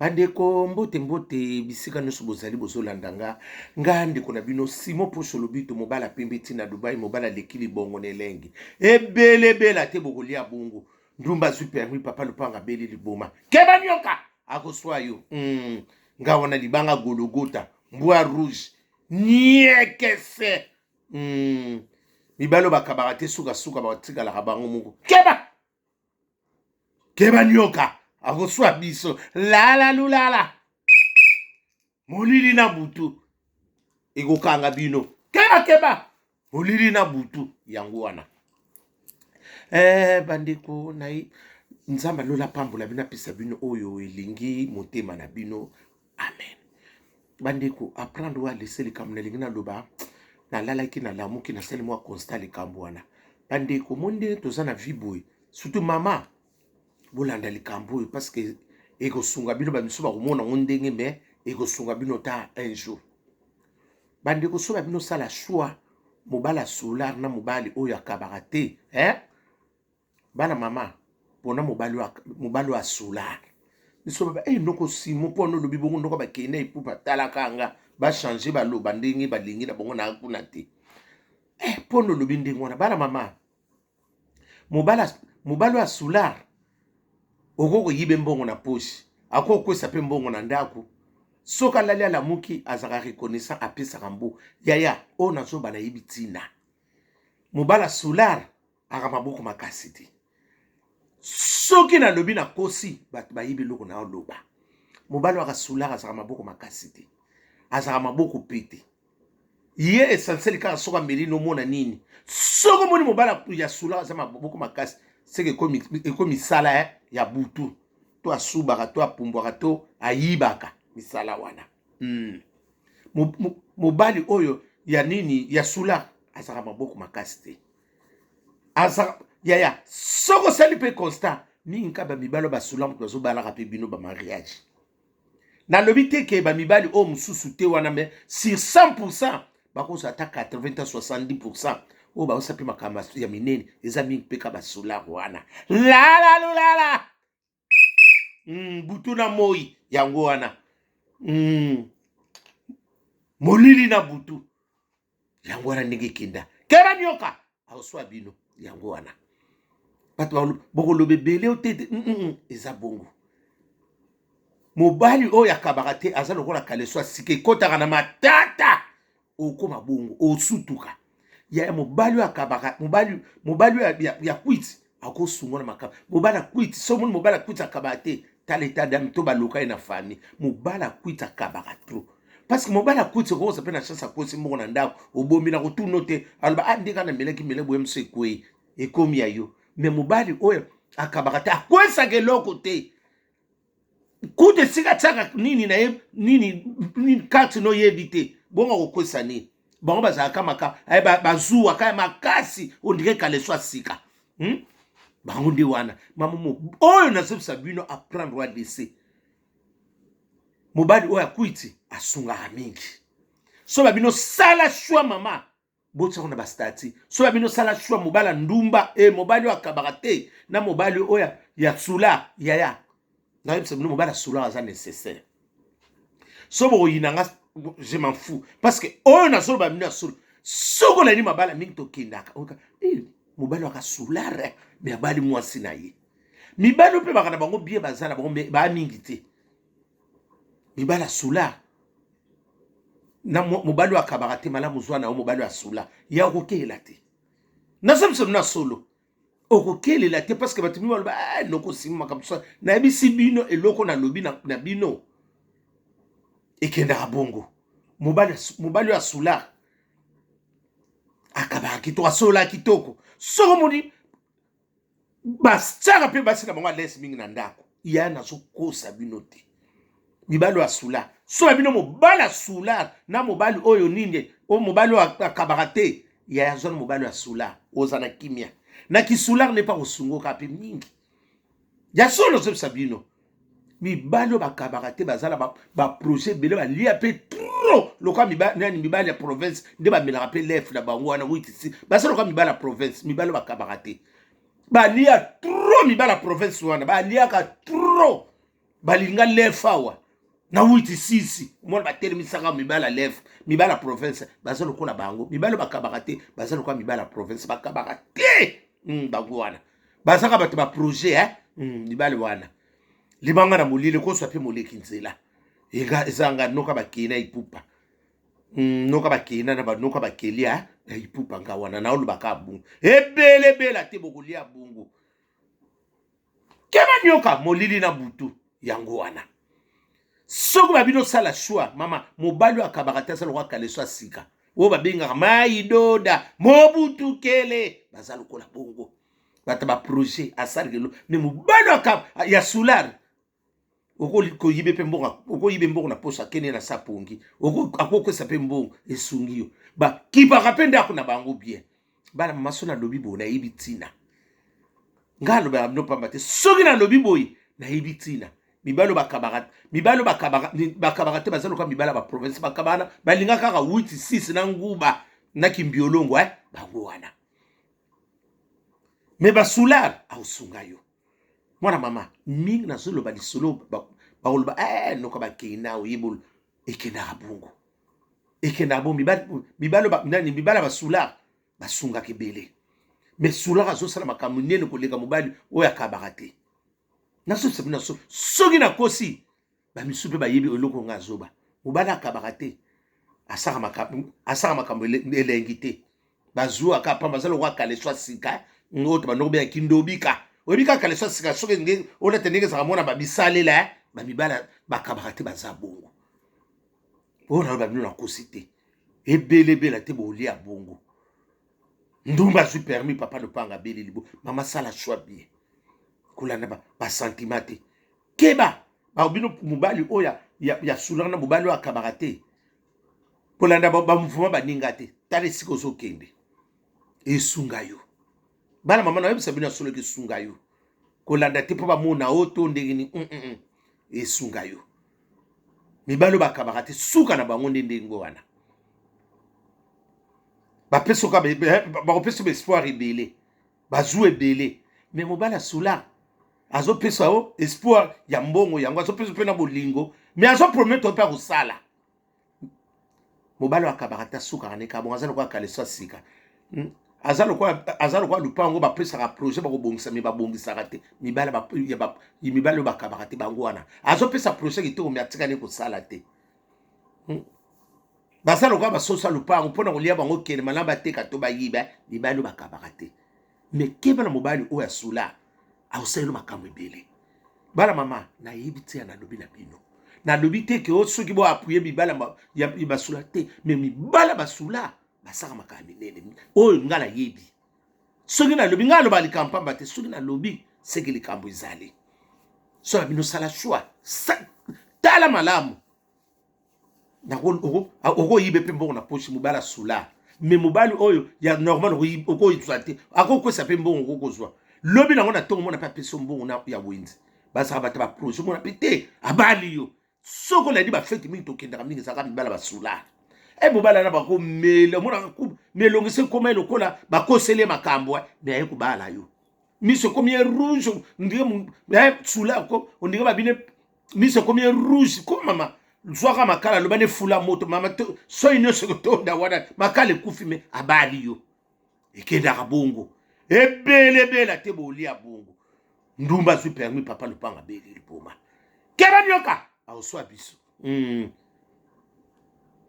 Bandeko mbote mbote bisika nyonso bozali bozolanda nga nga ndeko na bino Simon Posho Lobito mobala pembe ti na Dubai mobala aleki libongo na elengi ebelebela te bokolia bongo ndumba azwi permis papa lopanga abeli liboma keba nioka akoswa yo nga wana libanga gologota mbwa rouge niekese mibali oyo bakabaka te sukasuka batikalaka bango moko keba keba nioka akoswa biso lala lulala molili na butu ekokanga bino keba keba molili na butu yango wana bandeko na ye nzambe alola apambola bino apesa bino oyo elingi motema na bino amen bandeko apprendre oyo alese likambo nalingi naloba nalalaki nalamuki nasali mwa constat likambo wana bandeko mo ndenge toza na vie boye surtout mama bolanda likambo oyo parce que ekosunga bino bamisu bakomona ngo ndenge me ekosunga bino ta un jour bandeko so babino osala choix mobali asolar na mobali oyo akabaka te eh? Bana mama pona mobali oyo asolar biso baba hey, noko simo mpo wana olobi bongo ndoko bakei na epupa talaka nga bachange baloba ndenge balingi na bango na kuna te mpo wana olobi ndenge wana bana mama mobali oyo asolar okoki koyibe mbongo na poche akoki kokwesa mpe mbongo na ndako soki alali alamuki azalaka reconnaissant apesaka mbo yaya oyo nazoba nayebi ntina mobali asolar aka maboko makasi te soki nalobi nakosi bato bayebi eloko na oloba mobali oyo akasulaka azalaka maboko makasi te azalaka maboko pete ye essentiel kaka soki ameli nomona nini soki omoni mobali ya sulaka aza maboko makasi seke ekomi misala ya butu to asubaka to apumbwaka to ayibaka misala wana. Mobali oyo ya nini ya sula azalaka maboko makasi te aza yaya soki osali mpe constat mingi kaka bamibali oyo basula moto bazobalaka mpe bino bamariage nalobi te ke bamibali oyo mosusu te wana mais sur 100 bakozwa ata 80 ta 70 oyo baosa mpe makambo ya minene eza mingi mpe ka basolar wana lalalulala butu na moi yango wana molili na butu yango wana ndenge ekenda keba nioka akoswa bino yango wana bato bokoloba ebele o te te eza bongo mobali oyo akabaka te aza lokola kaleso asika ekɔtaka na matata okóma bongo osutuka ya mobali oyo akabaka mobali oyo ya kwiti akosunga na makambo mobali akwiti so omoni mobali akwiti akabaka te tala état d'âme to baloka ye na famille mobali akwiti akabaka trop parce que mobali akwiti okokosa mpe na chance akwesi moko na ndako obomi na kotuna te aloba ah ndenge namelaki mele boye moso ekwei ekomi ya yo mais mobali oyo akabaka te akwesaka eloko te kuta esika atiaka nini na ye nini nini karte noyebi te bongo akokwesa nini bango bazalaka maka bazuwaka ya makasi ondire kaleso ya sika Bango nde wana mama oyo nazobisa bino apprendre wa dc mobali oyo akwiti asungaka mingi so babino sala choix mama botiako na bastati so babino sala choix mobali ya ndumba e mobali oyo akabaka te na mobali oyo ya sula yaya nayebisa bino mobali ya sula aza nécessaire so bokoyina nga je m'en fous parce que oyo nazoloba bino ya solo soki olandi mabala mingi tokendaka mobali waka sulare mais abali mwasi na ye mibali mpe baka na bango bien baza na bango baa mingi te mibali asula na mobali oyo akabaka te malamu zwa na yo mobali oyo asula ya okokelela te nazo biso na solo okokelela te parce que bato mingi baloba ah, noko osimi makambo so nayebisi bino eloko nalobi na bino ekendaka bongo mobali oyo asula akabaka kitoko asololaka kitoko soki omoni batiaka mpe basi na bango alese mingi na ndako ya nazokosa bino te mibali oyo asula so ya bino mobali asula na mobali oyo nini oyo mobali oyo akabaka te ya azwa na mobali oyo asula oza na kimia na kisular nde mpa kosungoka mpe mingi ya solo ozobisa bino mibali oyo bakabaka te baza na baprojet ebele balia mpe trop lokola nani mibali ya province nde bamelaka mpe lef na bango wana witisi baza lokola mibali ya province mibali oyo bakabaka te balia trop mibali ya province wana baliaka trop. Balinga lef awa na witi sisi omona batelemisaka mibala lef, mibala province baza lokola bango, mibali bakabaka te, baza lokola mibala province bakabaka te. Bango wana bazaka bato ba projet eh? Mibali wana libanga na molili ekoswa mpe moleki nzela ezanga noka bakei na ipupa, noka bakei na banoka bakelia na ipupa. Nga wana naolobaka bongo, ebelebela te, bokolia bongo. Keba nyoka molili na butu. Yango wana soki babino osala choix, mama, mobali oyo akabaka te aza lokola kaleso ya sika oyo babengaka maidoda mobutukele. Baza lokola bongo bato baprojet asalaka elo. Me mobali oyo ya soulard, okoyibe mpe mbongo, okoyibe mbongo na poso, akende na sapongi, akokwesa mpe mbongo esungi yo. Bakipaka mpe ndako na bango bien. Bana mama, so nalobi boye, nayebi ntina. Ngai alobaka bino pamba te. Soki nalobi boye, nayebi ntina. Mibali oyo bakabaka, mibali oyo bakabaka te, baza lokola mibali ya baprovince bakabana, balinga kaka 8 6 na nguba na kimbiolongo, eh? Bango wana. Me basoulard akosunga yo, mwana mama. Mingi nazoloba lisolo, bakoloba eh, noka bakei na oyebolo. Ekendaka bongo, ekendaka bongo. Mibali nani, mibali ya basoulard basungaka ebele. Me soulard azosala makambo nene koleka mobali oyo akabaka te. Nazobisa bino, soki nakosi, bamisu mpe bayebi eloko nga azoba. Mobali akabaka te, asaka makambo elengi te, bazwaka pamba, aza lokola kaleso ya sika oyo to bandoko benga kindobika. Oyebi kaka kaleso ya sika, soki olata ndenge ezalaka, mona babisalela. Bamibala bakabaka te, baza bongo. Oyo naloba bino, nakosi te. Ebelebela te, bolia bongo. Ndumba azwi permis, papa lopanga abeli libo. Mama, sala choix bien, kolanda basentiment te. Keba bino, mobali oyo ya soulard na mobali oyo akabaka te, kolanda bamouvement baninga te. Tala esika ozokende, esunga yo. Bana mama, nayebisa bino ya solo, esunga yo. Kolanda te mpo bamona o to ndenge nini. Esunga yo. Mibali oyo bakabaka te, suka na bango nde ndenge wana. Bapesoka, bakopesa baespoir ebele, bazwa ebele. Me mobali asula, azopesa yo espoir ya mbongo yango, azopesa mpe na bolingo, me azopromettre mpe akosala. Mobali oyo akabaka te, asukaka ne kabongo, aza lokola kaleso ya sika. Aza lokola lupango, bapesaka projet, bakobongisa, me babongisaka te. Mibali oyo bakabaka te, bango wana. Azopesa projet kitoko, me atikali kosala te. Baza lokola basoso ya lupango, mpona kolia bango kende malamu bateka to bayiba. Mibali oyo bakabaka te. Me keba na mobali oyo asula, akosaleli makambo ebele. Bana mama, nayebi te ya nalobi na bino. Nalobi te ke o soki bo appuyer mibala ya basula te, me mibala basula basaka makambo minene oyo ngai nayebi. Soki nalobi, ngai aloba likambo pamba te. Soki nalobi, seke likambo ezali. So na bino, sala choix, tala malamu. Okoyibe mpe mbongo na poche mobali asula. Me mobali oyo ya normal, okoyizwa te, akokwesa mpe mbongo, okokozwa lobi nango na ntongo, mona mpe apesi mbongo na ya wenze. Bazalaka bato baprojet, mona mpe te abali yo. Soki olandi bafete mingi tokendaka mingi, ezalaka mibala basula. E mobali wana bakomela, omonaka melongisi ekoma ye lokola bakoseli makambo. Me aye kobala yo, miso ekomi ye rouge, ondire sula, ondire babine, miso ekomi ye rouge. Ko mama, zwaka makala, aloba ne fula moto. Mama, soi nyonso ekotonda wana, makala ekufi, me abali yo. Ekendaka bongo, ebelebela te, bolia bongo. Ndumba azwi permis, papa lopanga abeli liboma. Keba nyoka aoswa biso.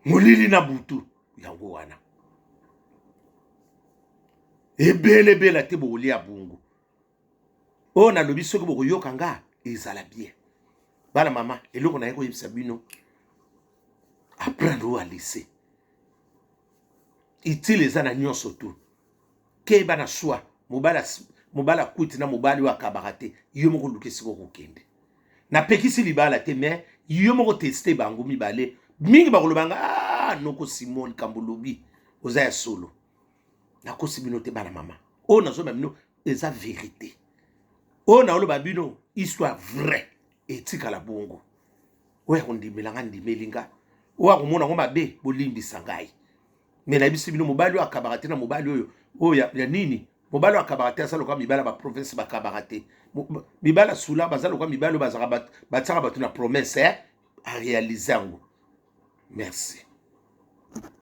Molili na butu, yango wana ebelebela te, bokolia bongo. Oyo nalobi, soki bokoyoka nga, ezala bien. Bana mama, eloko naye koyebisa bino, apprendre oyo alese utile eza na nyonso tu. Keba na swa mobali akwiti na mobali oyo akabaka te. Yo moko luka esika okokende. Napekisi libala te, me yo moko teste bango mibale. Mingi bakoloba nga: ah, noko Simon, likambo lobi oza ya solo. Nakosi bino te, bana mama. Oyo nazoba bino eza vérité. Oyo naoloba bino, histoire vrai, etikala bongo. Oyo akondimela nga, ndimeli nga. Oyo akomona yango mabe, bolimbisa ngai. Me nayebisi bino, mobali oyo akabaka te na mobali oyo ya nini. Mobali oyo akabaka te aza lokola mibali ya baprovince bakabaka te. Mibali ya sula baza lokola mibali oyo bazalaka batiaka bato na promesse eh? Arealize yango. Merci.